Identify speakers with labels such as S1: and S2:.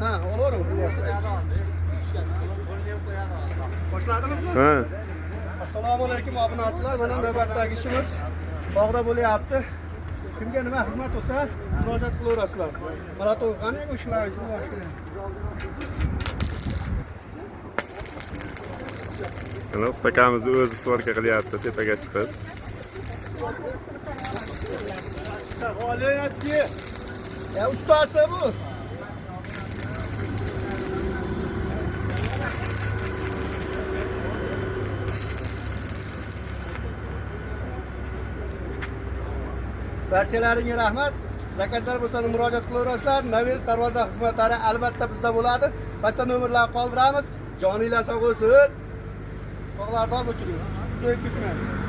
S1: Ha, olavering. Boshladingizmi?
S2: Ha.
S1: Assalomu alaykum obunachilar. Mana navbatdagi ishimiz bog'da bo'lyapti. Kimga nima xizmat bo'lsa, murojaat qilaverasizlar. Maratov qani shular shu boshqa.
S2: Mana ustakamizni o'zi svarka qilyapti tepaga chiqib.
S1: G'oliyatga. Ya ustasi bu. Barchalaringga rahmat. Zakazlar bo'lsa murojaat qilaverasizlar. Naves darvoza xizmatlari albatta bizda bo'ladi. Pastda nomerlarni qoldiramiz. Joninglar sog' bo'lsin. Tog'lardan o'chiring. Uzayib ketmasin.